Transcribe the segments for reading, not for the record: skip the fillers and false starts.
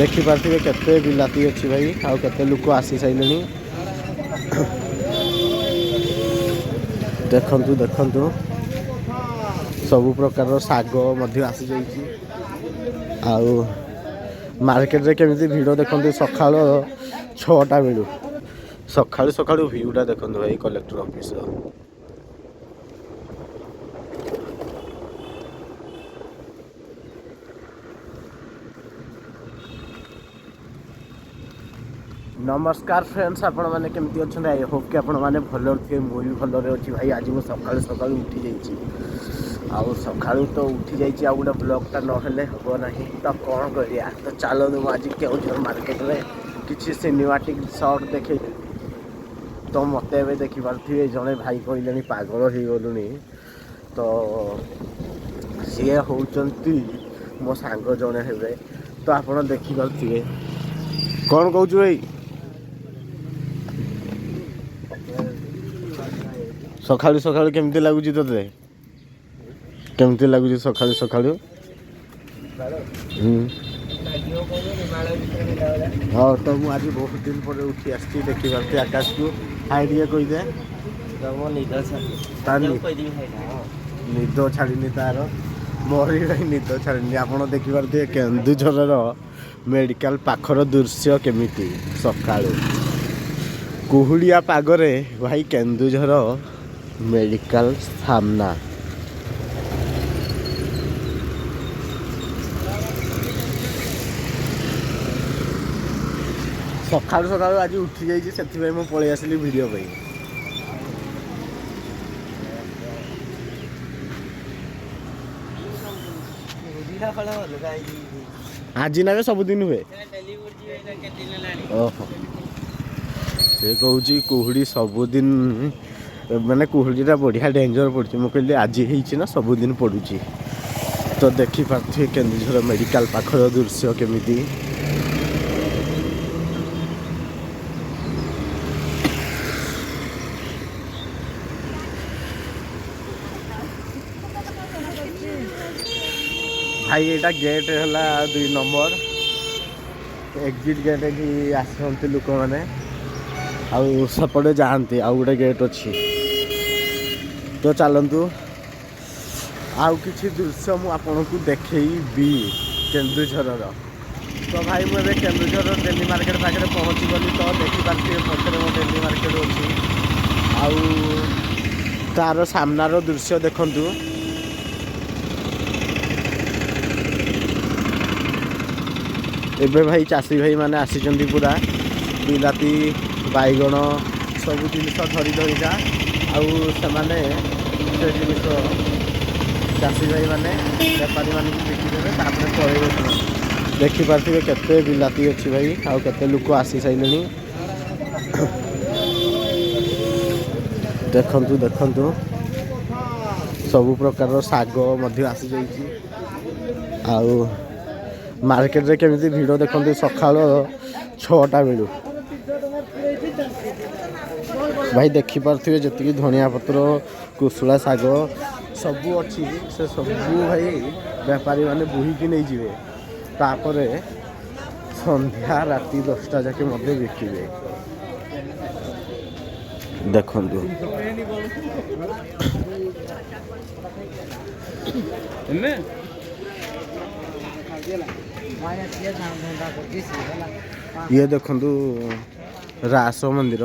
ଦେଖିପାରୁଥିବେ କେତେ ବିଲାତି ଅଛି ଭାଇ, ଆଉ କେତେ ଲୋକ ଆସି ସାରିଲେଣି। ଦେଖନ୍ତୁ ଦେଖନ୍ତୁ, ସବୁ ପ୍ରକାରର ଶାଗ ମଧ୍ୟ ଆସିଯାଇଛି। ଆଉ ମାର୍କେଟରେ କେମିତି ଭିଡ଼ ଦେଖନ୍ତୁ, ସକାଳ 6ଟା ବେଳୁ। ସକାଳୁ ସକାଳୁ ଭିଉଟା ଦେଖନ୍ତୁ ଭାଇ କଲେକ୍ଟର ଅଫିସର। ନମସ୍କାର ଫ୍ରେଣ୍ଡସ୍, ଆପଣମାନେ କେମିତି ଅଛନ୍ତି? I Hope କି ଆପଣମାନେ ଭଲରେ ଥିବେ। ମୁଁ ବି ଭଲରେ ଅଛି ଭାଇ। ଆଜି ମୁଁ ସକାଳୁ ସକାଳୁ ଉଠି ଯାଇଛି, ଆଉ ସକାଳୁ ତ ଉଠି ଯାଇଛି, ଆଉ ଗୋଟେ ବ୍ଲଗ୍ଟା ନହେଲେ ହେବ ନାହିଁ, ତ କ'ଣ କରିବା? ତ ଚାଲନ୍ତୁ, ମୁଁ ଆଜି କେଉଁଝର ମାର୍କେଟରେ କିଛି ସିନେମାଟିକ୍ ସର୍ଟ ଦେଖେଇଦେବି। ତ ମୋତେ ଏବେ ଦେଖିପାରୁଥିବେ, ଜଣେ ଭାଇ କହିଲେଣି ପାଗଳ ହେଇଗଲୁଣି। ତ ସିଏ ହେଉଛନ୍ତି ମୋ ସାଙ୍ଗ ଜଣେ ହେବେ। ତ ଆପଣ ଦେଖିପାରୁଥିବେ। କ'ଣ କହୁଛୁ ଭାଇ? ସକାଳୁ ସକାଳୁ କେମିତି ଲାଗୁଛି ତୋତେ? କେମିତି ଲାଗୁଛି ସକାଳୁ ସକାଳୁ? ହଁ, ତ ମୁଁ ଆଜି ବହୁତ ଦିନ ପରେ ଉଠି ଆସିଛି। ଦେଖିପାରୁଛି, ଆକାଶକୁ ହାଇ ଟିକେ କହିଦେ। ତାର ନିଦ ଛାଡ଼ିନି ତାର, ମୋର ବି ଭାଇ ନିଦ ଛାଡ଼ିନି। ଆପଣ ଦେଖିପାରୁଥିବେ କେନ୍ଦୁଝରର ମେଡ଼ିକାଲ ପାଖର ଦୃଶ୍ୟ କେମିତି ସକାଳୁ କୁହୁଡ଼ିଆ ପାଗରେ ଭାଇ, କେନ୍ଦୁଝର ମେଡ଼ିକାଲ ସାମ୍ନା। ସକାଳୁ ସକାଳୁ ଆଜି ଉଠି ଯାଇଛି, ସେଥିପାଇଁ ମୁଁ ପଳେଇ ଆସିଲି ଭିଡ଼ିଓ ପାଇଁ। ଆଜି ନା ସବୁଦିନ ହୁଏ? ଓହୋ, ସେ କହୁଛି କୁହୁଡ଼ି ସବୁଦିନ, ମାନେ କୁହୁଡ଼ିଟା ବଢ଼ିଆ ଡେଞ୍ଜର ପଡ଼ୁଛି। ମୁଁ କହିଲି ଆଜି ହେଇଛି ନା ସବୁଦିନ ପଡ଼ୁଛି? ତ ଦେଖିପାରୁଥିବେ କେନ୍ଦୁଝର ମେଡ଼ିକାଲ ପାଖର ଦୃଶ୍ୟ କେମିତି। ଭାଇ, ଏଇଟା ଗେଟ୍ ହେଲା 2 ନମ୍ବର ଏକ୍ଜିଟ୍ ଗେଟ୍। ଏଠି ଆସନ୍ତି ଲୋକମାନେ ଆଉ ସେପଟେ ଯାଆନ୍ତି, ଆଉ ଗୋଟେ ଗେଟ୍ ଅଛି। ତ ଚାଲନ୍ତୁ, ଆଉ କିଛି ଦୃଶ୍ୟ ମୁଁ ଆପଣଙ୍କୁ ଦେଖେଇବି କେନ୍ଦୁଝରର। ତ ଭାଇ, ମୁଁ ଏବେ କେନ୍ଦୁଝର ଡେଲି ମାର୍କେଟ ପାଖରେ ପହଞ୍ଚିଗଲି। ତ ଦେଖିପାରୁଥିବେ, ପଛରେ ମୋ ଡେଲି ମାର୍କେଟ ଅଛି, ଆଉ ତାର ସାମ୍ନାର ଦୃଶ୍ୟ ଦେଖନ୍ତୁ। ଏବେ ଭାଇ ଚାଷୀ ଭାଇମାନେ ଆସିଛନ୍ତି ପୁରା ବିଲାତି, ବାଇଗଣ ସବୁ ଜିନିଷ ଧରି ଧରିକା, ଆଉ ସେମାନେ ସେ ଜିନିଷ ଚାଷୀ ଭାଇମାନେ ବେପାରୀମାନଙ୍କୁ ବିକିଦେବେ, ତାପରେ ପଳେଇବେ ସେମାନେ। ଦେଖିପାରୁଥିବେ କେତେ ବିଲାତି ଅଛି ଭାଇ, ଆଉ କେତେ ଲୋକ ଆସି ସାରିଲେଣି। ଦେଖନ୍ତୁ ଦେଖନ୍ତୁ, ସବୁ ପ୍ରକାରର ଶାଗ ମଧ୍ୟ ଆସିଯାଇଛି। ଆଉ ମାର୍କେଟରେ କେମିତି ଭିଡ଼ ଦେଖନ୍ତୁ, ସକାଳ 6ଟା ବେଳୁ ଭାଇ। ଦେଖିପାରୁଥିବେ, ଯେତିକି ଧନିଆ ପତ୍ର, କୁଶୁଳା ଶାଗ ସବୁ ଅଛି, ସେ ସବୁ ଭାଇ ବେପାରୀମାନେ ବୋହିକି ନେଇଯିବେ, ତାପରେ ସନ୍ଧ୍ୟା ରାତି 10ଟା ଯାକେ ମଧ୍ୟ ବିକିବେ। ଦେଖନ୍ତୁ। ଇଏ ଦେଖନ୍ତୁ ରାସ ମନ୍ଦିର,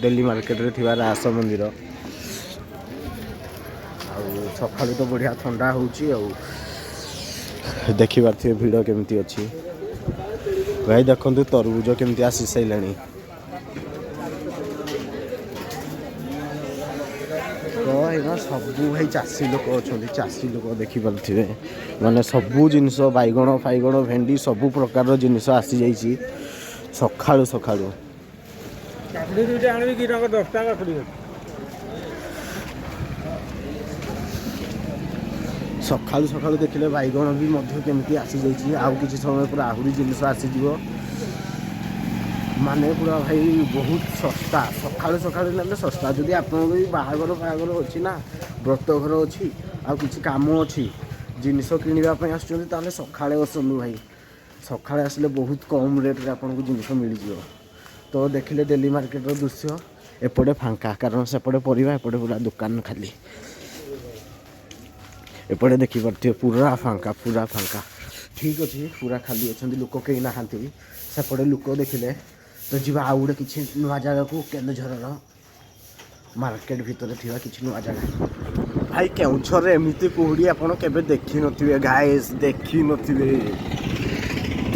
ଡେଲି ମାର୍କେଟରେ ଥିବା ରାସ ମନ୍ଦିର। ଆଉ ସକାଳୁ ତ ବଢ଼ିଆ ଥଣ୍ଡା ହେଉଛି। ଆଉ ଦେଖିପାରୁଥିବେ ଭିଡ଼ କେମିତି ଅଛି ଭାଇ। ଦେଖନ୍ତୁ ତରଭୁଜ କେମିତି ଆସି ସାରିଲାଣି। ତ ଏଇନା ସବୁ ଭାଇ ଚାଷୀ ଲୋକ ଅଛନ୍ତି, ଚାଷୀ ଲୋକ ଦେଖିପାରୁଥିବେ। ମାନେ ସବୁ ଜିନିଷ, ବାଇଗଣ ଫାଇଗଣ, ଭେଣ୍ଡି, ସବୁ ପ୍ରକାରର ଜିନିଷ ଆସିଯାଇଛି ସକାଳୁ ସକାଳୁ। କାକୁଡ଼ି ଦୁଇଟା ଆଣିବି କି ଟଙ୍କା? 10ଟା କାକୁଡ଼ି ଅଛି। ସକାଳୁ ସକାଳୁ ଦେଖିଲେ ବାଇଗଣ ବି ମଧ୍ୟ କେମିତି ଆସିଯାଇଛି। ଆଉ କିଛି ସମୟ ପରେ ଆହୁରି ଜିନିଷ ଆସିଯିବ। ମାନେ ପୁରା ଭାଇ ବହୁତ ଶସ୍ତା, ସକାଳୁ ସକାଳୁ ନେଲେ ଶସ୍ତା। ଯଦି ଆପଣଙ୍କ ବି ବାହାଘର ଫାହାଘର ଅଛି ନା ବ୍ରତ ଘର ଅଛି, ଆଉ କିଛି କାମ ଅଛି, ଜିନିଷ କିଣିବା ପାଇଁ ଆସୁଛନ୍ତି, ତାହେଲେ ସକାଳେ ଆସନ୍ତୁ ଭାଇ। ସକାଳେ ଆସିଲେ ବହୁତ କମ୍ ରେଟ୍ରେ ଆପଣଙ୍କୁ ଜିନିଷ ମିଳିଯିବ। ତ ଦେଖିଲେ ଡେଲି ମାର୍କେଟର ଦୃଶ୍ୟ, ଏପଟେ ଫାଙ୍କା, କାରଣ ସେପଟେ ପରିବା, ଏପଟେ ପୁରା ଦୋକାନ ଖାଲି। ଏପଟେ ଦେଖିପାରୁଥିବେ ପୁରା ଫାଙ୍କା, ପୁରା ଫାଙ୍କା। ଠିକ୍ ଅଛି, ପୁରା ଖାଲି ଅଛନ୍ତି, ଲୋକ କେହି ନାହାନ୍ତି। ସେପଟେ ଲୋକ ଦେଖିଲେ। ତ ଯିବା ଆଉ ଗୋଟେ କିଛି ନୂଆ ଜାଗାକୁ, କେନ୍ଦୁଝରର ମାର୍କେଟ ଭିତରେ ଥିବା କିଛି ନୂଆ ଜାଗା। ଭାଇ, କେଉଁଝରରେ ଏମିତି କୁହୁଡ଼ି ଆପଣ କେବେ ଦେଖିନଥିବେ ଗାଏସ୍, ଦେଖିନଥିବେ।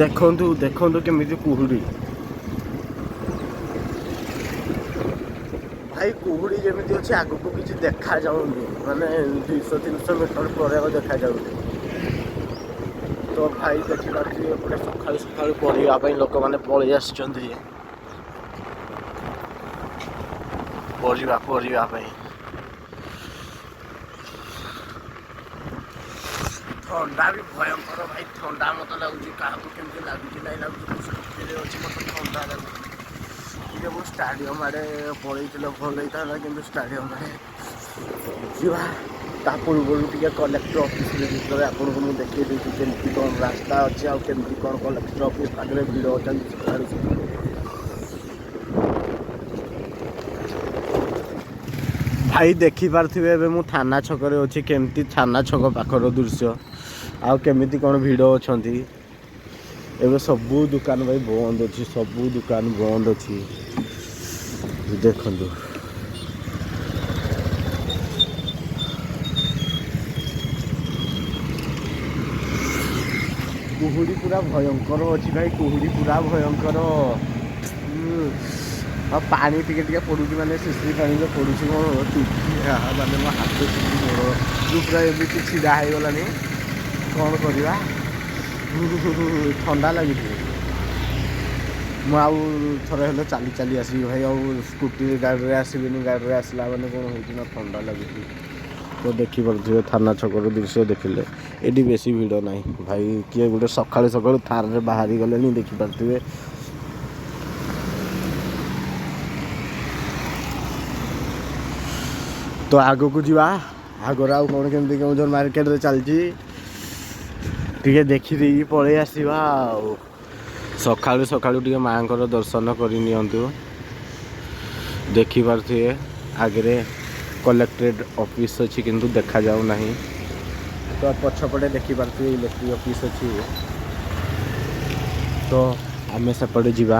ଦେଖନ୍ତୁ, ଦେଖନ୍ତୁ କେମିତି କୁହୁଡ଼ି। ଭାଇ, କୁହୁଡ଼ି ଯେମିତି ଅଛି, ଆଗକୁ କିଛି ଦେଖାଯାଉନି, ମାନେ 200-300 ମିଟର ପରେ ଆଉ ଦେଖାଯାଉନି। ତ ଭାଇ, ଦେଖିପାରୁଥିବେ ଏପଟେ ସକାଳୁ ସକାଳୁ ପରିବା ପାଇଁ ଲୋକମାନେ ପଳେଇ ଆସିଛନ୍ତି ପରିବା ପାଇଁ। ଥଣ୍ଡା ବି ଭୟଙ୍କର ଭାଇ, ଥଣ୍ଡା ମୋତେ ଲାଗୁଛି। କାହାକୁ କେମିତି ଲାଗୁଛି ନାଇଁ ଲାଗୁଛି, ମୁଁ ସ୍କୁଟିରେ ଅଛି, ମୋତେ ଥଣ୍ଡା ଲାଗୁଛି ଟିକେ। ମୁଁ ଷ୍ଟାଡ଼ିୟମ୍ ଆଡ଼େ ପଳେଇଥିଲେ ଭଲ ହେଇଥାନ୍ତା, କିନ୍ତୁ ଷ୍ଟାଡ଼ିୟମ୍ ଆଡ଼େ ଯିବା ତା ପୂର୍ବରୁ ଟିକେ କଲେକ୍ଟର ଅଫିସ୍ ଭିତରେ ଆପଣଙ୍କୁ ମୁଁ ଦେଖେଇ ଦେଉଛି କେମିତି କ'ଣ ରାସ୍ତା ଅଛି ଆଉ କେମିତି କ'ଣ କଲେକ୍ଟର ଅଫିସ୍ ପାଖରେ ଭିଡ଼ ଅଛନ୍ତି ସକାଳୁ ସକାଳୁ। ଭାଇ, ଦେଖିପାରୁଥିବେ ଏବେ ମୁଁ ଥାନା ଛକରେ ଅଛି, କେମିତି ଥାନା ଛକ ପାଖର ଦୃଶ୍ୟ ଆଉ କେମିତି କ'ଣ ଭିଡ଼ ଅଛନ୍ତି। ଏବେ ସବୁ ଦୋକାନ ଭାଇ ବନ୍ଦ ଅଛି, ସବୁ ଦୋକାନ ବନ୍ଦ ଅଛି। ଦେଖନ୍ତୁ, କୁହୁଡ଼ି ପୁରା ଭୟଙ୍କର ଅଛି ଭାଇ, କୁହୁଡ଼ି ପୁରା ଭୟଙ୍କର। ଆଉ ପାଣି ଟିକେ ଟିକେ ପଡ଼ୁଛି, ମାନେ ଶିଶିରି ପାଣି ଯୋଉ ପଡ଼ୁଛି, କ'ଣ ଚୁଟି, ମାନେ ମୋ ହାତ ଚୁଟି ଗୋଡ଼ ଯୋଉ ପୁରା ଏମିତି ଛିଡ଼ା ହେଇଗଲାଣି। କ'ଣ କରିବା, ଥଣ୍ଡା ଲାଗୁଛି। ମୁଁ ଆଉ ଥରେ ହେଲେ ଚାଲି ଚାଲି ଆସିବି ଭାଇ, ଆଉ ସ୍କୁଟି ଗାଡ଼ିରେ ଆସିବିନି। ଗାଡ଼ିରେ ଆସିଲା ମାନେ କ'ଣ ହେଉଛି ନା ଥଣ୍ଡା ଲାଗୁଛି। ତ ଦେଖିପାରୁଥିବେ ଥାନା ଛକର ଦୃଶ୍ୟ ଦେଖିଲେ, ଏଠି ବେଶୀ ଭିଡ଼ ନାହିଁ ଭାଇ। କିଏ ଗୋଟେ ସକାଳୁ ସକାଳୁ ଥାରରେ ବାହାରି ଗଲେଣି, ଦେଖିପାରୁଥିବେ। ତ ଆଗକୁ ଯିବା, ଆଗରେ ଆଉ କ'ଣ କେମିତି କେଉଁଝର ମାର୍କେଟରେ ଚାଲିଛି ଟିକେ ଦେଖିଦେଇକି ପଳେଇ ଆସିବା। ଆଉ ସକାଳୁ ସକାଳୁ ଟିକେ ମାଆଙ୍କର ଦର୍ଶନ କରି ନିଅନ୍ତୁ। ଦେଖିପାରୁଥିବେ ଆଗରେ କଲେକ୍ଟରେଟ୍ ଅଫିସ୍ ଅଛି, କିନ୍ତୁ ଦେଖାଯାଉ ନାହିଁ। ତ ପଛପଟେ ଦେଖିପାରୁଥିବେ ଇଲେକ୍ଟ୍ରିକ୍ ଅଫିସ୍ ଅଛି। ତ ଆମେ ସେପଟେ ଯିବା।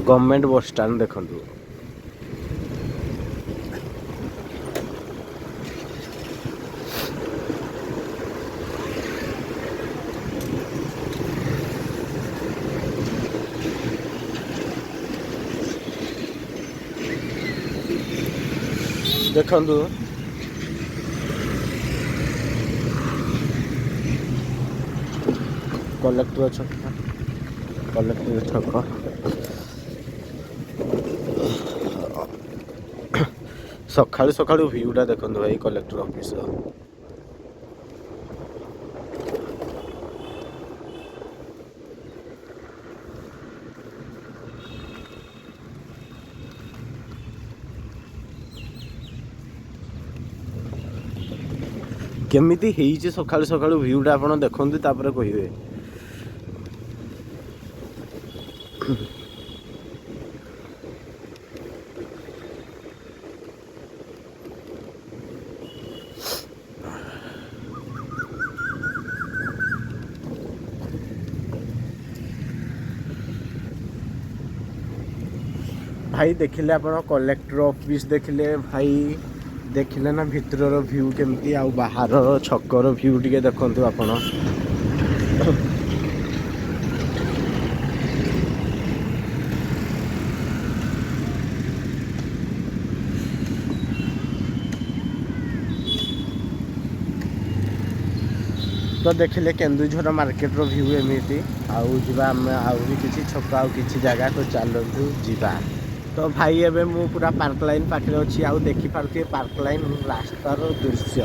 ଗଭର୍ଣ୍ଣମେଣ୍ଟ ବସଷ୍ଟାଣ୍ଡ ଦେଖନ୍ତୁ। ଦେଖନ୍ତୁ, କଲେକ୍ଟର ଛକ, କଲେକ୍ଟର ଛକ। ସକାଳୁ ସକାଳୁ ଭିଉଟା ଦେଖନ୍ତୁ ଭାଇ କଲେକ୍ଟର ଅଫିସର। କେମିତି ହେଇଛି ସକାଳୁ ସକାଳୁ ଭିଉଟା ଆପଣ ଦେଖନ୍ତୁ, ତାପରେ କହିବେ। ଭାଇ, ଦେଖିଲେ ଆପଣ କଲେକ୍ଟର ଅଫିସ୍ ଦେଖିଲେ ଭାଇ, ଦେଖିଲେ ନା ଭିତରର ଭିଉ କେମିତି, ଆଉ ବାହାରର ଛକର ଭିଉ ଟିକେ ଦେଖନ୍ତୁ ଆପଣ। ତ ଦେଖିଲେ କେନ୍ଦୁଝର ମାର୍କେଟର ଭିଉ ଏମିତି। ଆଉ ଯିବା ଆମେ ଆହୁରି କିଛି ଛକ ଆଉ କିଛି ଜାଗା, ତ ଚାଲନ୍ତୁ ଯିବା। ତ ଭାଇ, ଏବେ ମୁଁ ପୁରା ପାର୍କ ଲାଇନ୍ ପାଖରେ ଅଛି, ଆଉ ଦେଖିପାରୁଥିବେ ପାର୍କ ଲାଇନ୍ ରାସ୍ତାର ଦୃଶ୍ୟ।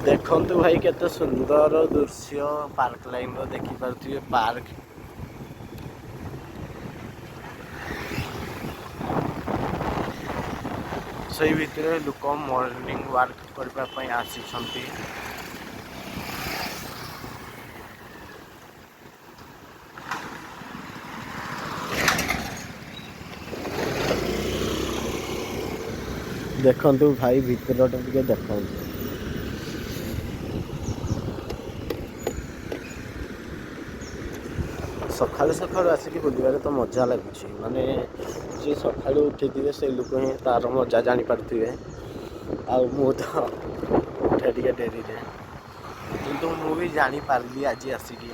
ଦେଖନ୍ତୁ ଭାଇ, କେତେ ସୁନ୍ଦର ଦୃଶ୍ୟ ପାର୍କ ଲାଇନ୍ର, ଦେଖିପାରୁଥିବେ ପାର୍କ। ସେଇ ଭିତରେ ଲୋକ ମର୍ଣ୍ଣିଂ ୱାକ୍ କରିବା ପାଇଁ ଆସିଛନ୍ତି। ଦେଖନ୍ତୁ ଭାଇ, ଭିତରଟା ଟିକେ ଦେଖନ୍ତୁ। ସକାଳୁ ସକାଳୁ ଆସିକି ବୁଲିବାରେ ତ ମଜା ଲାଗୁଛି। ମାନେ ଯିଏ ସକାଳୁ ଉଠିଥିବେ, ସେଇ ଲୋକ ହିଁ ତାର ମଜା ଜାଣିପାରୁଥିବେ। ଆଉ ମୁଁ ତ ଉଠେ ଟିକେ ଡେରିରେ, କିନ୍ତୁ ମୁଁ ବି ଜାଣିପାରିଲି ଆଜି ଆସିକି।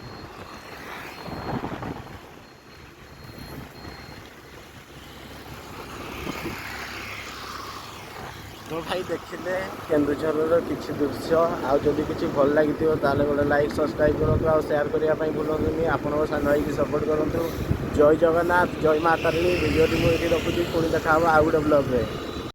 ତ ଭାଇ, ଦେଖିଲେ କେନ୍ଦୁଝରର କିଛି ଦୃଶ୍ୟ। ଆଉ ଯଦି କିଛି ଭଲ ଲାଗିଥିବ, ତାହେଲେ ଗୋଟେ ଲାଇକ୍, ସବସ୍କ୍ରାଇବ୍ କରନ୍ତୁ ଆଉ ସେୟାର କରିବା ପାଇଁ ଭୁଲନ୍ତୁନି। ଆପଣଙ୍କ ସାନ ଭାଇକି ସପୋର୍ଟ କରନ୍ତୁ। ଜୟ ଜଗନ୍ନାଥ, ଜୟ ମା ତାରିଣୀ। ଭିଡ଼ିଓଟି ମୁଁ ଏଇଠି ରଖୁଛି। ପୁଣି ଦେଖା ହେବ ଆଉ ଗୋଟେ ବ୍ଲଗ୍ରେ।